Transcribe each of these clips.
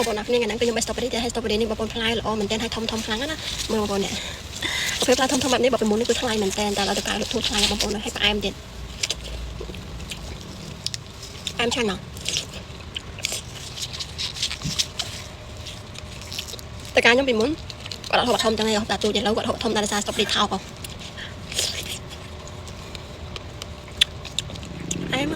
បងប្អូនអរគ្នាថ្ងៃហ្នឹងគឺខ្ញុំបេះ strawberry តែហើយ strawberry នេះបងប្អូនផ្លែល្អមែនទែនហើយធំធំខ្លាំងណាស់មើលបងប្អូននេះពេលផ្លែធំធំបែបនេះបើពីមុននេះគឺថ្លៃមែនទែនតែឥឡូវទៅកៅលក់ធូរថ្លៃបងប្អូនហើយផ្អែមទៀតផ្អែមឆ្ងាញ់មកតែកាលខ្ញុំពីមុនគាត់អត់ហូបធំចឹងទេហូបតែទូចឥឡូវគាត់ហូបធំតែដោយសារ strawberry ថោកហ៎ផ្អែម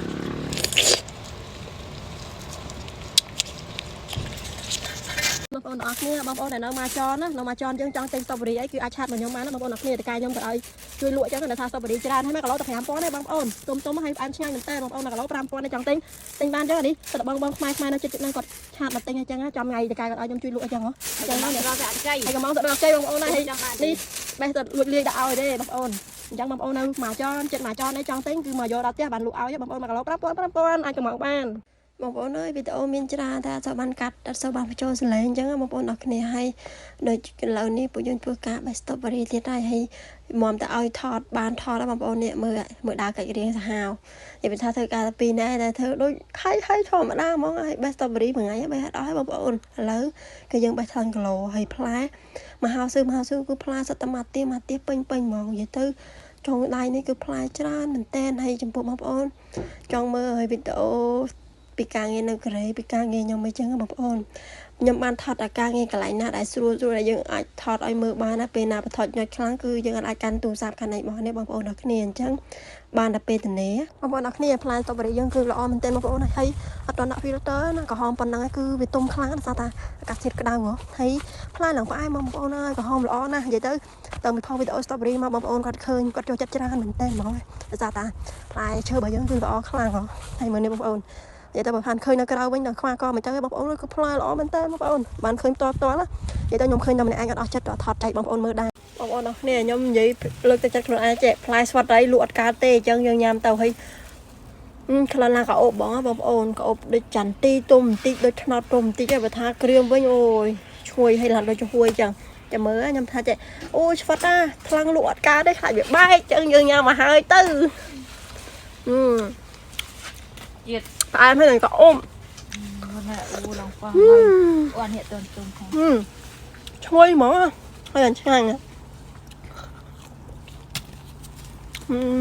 បងប្អូនទាំងអស់គ្នាបងប្អូនដែលនៅមកចនណានៅមកចនយើងចង់ទិញ strawberry អីគឺអាច chat មកខ្ញុំបានណាបងប្អូនអរគ្នាតកាយខ្ញុំក៏ឲ្យជួយលក់ចឹងតែថា strawberry ច្រើនហើយ1គីឡូតែ5000ទេបងប្អូនទុំទុំឲ្យផ្អែមឆ្ងាញ់មែនតើបងប្អូន1គីឡូ5000ទេចង់ទិញទិញបានចឹងនេះតែបងបងខ្មែរខ្មែរនៅចិត្តចិត្តហ្នឹងគាត់ chat មកទិញអញ្ចឹងចាំថ្ងៃតកាយគាត់ឲ្យខ្ញុំជួយលក់អញ្ចឹងហ៎អញ្ចឹងណា រកតែអត់ចៃ ហើយកុំទៅដល់ខ្ចីបងប្អូនណាហើយនេះបេះទៅលួចលាយដាក់ឲ្យទេបងប្អូនអញ្ចឹងបងប្អូននៅមកចនចិត្តមកចននេះចង់ទិញគឺមកយកដល់ផ្ទះបានលក់ឲ្យបងប្អូន1គីឡូ5000 5000អាចកំងបានបងប្អូនអើយវីដេអូមានច្រើនតែអត់សូវបានកាត់អត់សូវបានបញ្ចូលសលេងអញ្ចឹងបងប្អូនអរគ្នាហើយដូចឥឡូវនេះពួកយើងធ្វើការបេះ strawberry ទៀតហើយហើយមុំតែឲ្យថតបានថតបងប្អូននេះមើលមើលដើរកាច់រៀងសាហាវនិយាយថាធ្វើការតែពីរនាក់តែធ្វើដូចហៃហៃធម្មតាហ្មងហើយបេះ strawberry មួយថ្ងៃបេះអត់អស់ហើយបងប្អូនឥឡូវគឺយើងបេះថ្លឹងគីឡូហើយផ្លែមហោស៊ឺមហោស៊ឺគឺផ្លែសិតតែមកទៀមកទៀពេញពេញហ្មងនិយាយទៅចុងដៃនេះគឺផ្លែច្រើនមែនតែនហើយចំពោះបងប្អូនចង់មើលឲ្យវីដេអូពីការងារនៅកូរ៉េពីការងារខ្ញុំអីចឹងបងប្អូនខ្ញុំបានថតអាការងារកន្លែងណាដែលស្រួលស្រួលដែលយើងអាចថតឲ្យមើលបានណាពេលណាបន្ថយញ៉ុចខ្លាំងគឺយើងអាចកាន់ទូរស័ព្ទកាន់អីរបស់នេះបងប្អូនដល់គ្នាអញ្ចឹងបានតែពេលតនេបងប្អូនដល់គ្នាផ្លែស្ទ្រូប៊េរីយើងគឺល្អមែនទែនបងប្អូនហើយអត់ទាន់ដាក់ filter ណាក្រហមប៉ុណ្ណឹងគឺវាទុំខ្លាំងដោយសារតែអាកាសធាតុក្តៅហ៎ហើយផ្លែឡើងផ្អែមបងប្អូនអើយក្រហមល្អណាស់និយាយទៅទៅពីផុសវីដេអូ strawberry មកបងប្អូនគាត់ឃើញគាត់ចូលចិត្តច្រើនមែនទែនហ្មងដោយសារតែផ្លែឈើរបស់យើងគឺល្អខ្លាំងហ៎ហើយមើលនេះបងប្អូននិយាយទៅបើបានឃើញនៅក្រៅវិញដល់ខ្វះកមិនទៅបងប្អូនគឺផ្លែល្អមែនតើបងប្អូនបានឃើញផ្ទាល់ផ្ទាល់ណានិយាយទៅខ្ញុំឃើញតែម្នាក់ឯងអត់អស់ចិត្តថតចែកបងប្អូនមើលដែរបងប្អូនអរគ្នាខ្ញុំនិយាយលើកទឹកចិត្តខ្លួនឯងចេះផ្លែស្វាត់រៃលក់អត់កើតទេអញ្ចឹងយើងញ៉ាំទៅហើយក្លិនឡាក្អូបបងបងប្អូនក្អូបដូចចន្ទីទុំបន្តិចដូចថ្នោតទុំបន្តិចឯងបើថាក្រៀមវិញអូយឈ្ងុយហើយឡើងដូចហួយអញ្ចឹងចាំមើលខ្ញុំថាចេះអូយឆ្វាត់ណាថ្លឹងលក់អត់កើតទេខ្លាចវាបែកអញ្ចឹងយើងញ៉ាំមកហើយទៅអឺ ជាតិ ផ្អែមហើយនឹងក៏អ៊ំ ណាអូឡងប៉ោះហើយអូអានេះតូនទុំផង ហឹមឈ្ងុយហ្មងហើយអញ្ឆ្ងាញ់ហឹ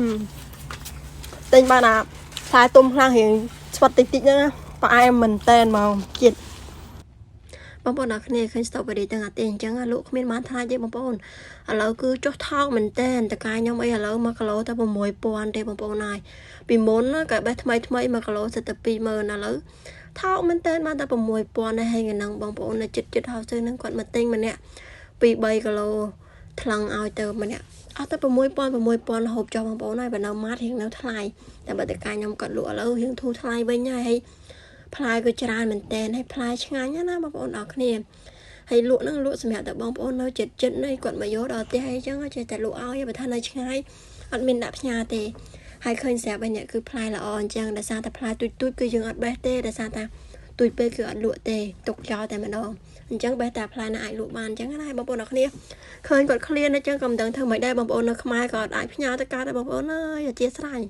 មទិញបានអាផ្លែទុំខ្លាំងរៀងស្វិតតិចតិចហ្នឹងណាផ្អែមមែនតែនហ្មងជាតិបងប្អូនអរគ្នាឃើញ strawberry ទាំងអាទេអញ្ចឹងលក់គ្មានបានថ្លៃទេបងប្អូនឥឡូវគឺចុះថោកមែនតែនតកាយខ្ញុំអីឥឡូវ1គីឡូតែ6000ទេបងប្អូនហើយពីមុនក៏បេះថ្មីថ្មី1គីឡូសិតតែ20000ឥឡូវថោកមែនតែនបានតែ6000ដែរហើយហ្នឹងបងប្អូននៅចិត្តចិត្តហៅទៅហ្នឹងគាត់មកទិញម្នាក់2 3គីឡូថ្លឹងឲ្យទៅម្នាក់អត់តែ6000 6000ហូបចុះបងប្អូនហើយបើនៅម៉ាត់រៀងនៅថ្លៃតែបើតកាយខ្ញុំគាត់លក់ឥឡូវរៀងធូរថ្លៃវិញហើយផ្លែក៏ច្រើនមែនតែនហើយផ្លែឆ្ងាញ់ណាស់បងប្អូនអរគ្នាហើយលក់ហ្នឹងលក់សម្រាប់តែបងប្អូននៅចិត្តចិត្តនេះគាត់មកយកដល់ផ្ទះអីចឹងចេះតែលក់ឲ្យបើថានៅឆ្ងាយអត់មានដាក់ផ្ញើទេហើយឃើញស្រាប់ឯនេះគឺផ្លែល្អអញ្ចឹងដោយសារតែផ្លែទូចទូចគឺយើងអត់បេះទេដោយសារតែទូចពេកគឺអត់លក់ទេទុកចោលតែម្ដងអញ្ចឹងបេះតែផ្លែណាអាចលក់បានអញ្ចឹងណាបងប្អូនអរគ្នាឃើញគាត់ឃ្លានអញ្ចឹងក៏មិនដឹងធ្វើម៉េចដែរបងប្អូននៅខ្មែរក៏អត់អាចផ្ញើទៅកើតដែរបងប្អូនអើយអធិស្ឋាន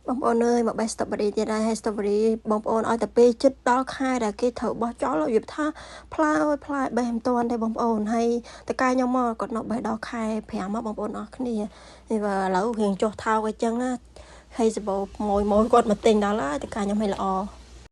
បងប្អូនអើយមកបេះ strawberry ទៀតហើយហើយ strawberry បងប្អូនឲ្យតែពេលចិត្តដល់ខែដែលគេត្រូវបោះចោលរបៀបថាផ្លែអើយផ្លែបេះមិនទាន់ទេបងប្អូនហើយតកែខ្ញុំមកគាត់នៅបេះដល់ខែ5មកបងប្អូនអរគ្នានេះបើឥឡូវរៀងចុះថោកអញ្ចឹងណាហើយសបោម៉ួយម៉ួយគាត់មកទិញដល់ហើយតកែខ្ញុំឲ្យល្អ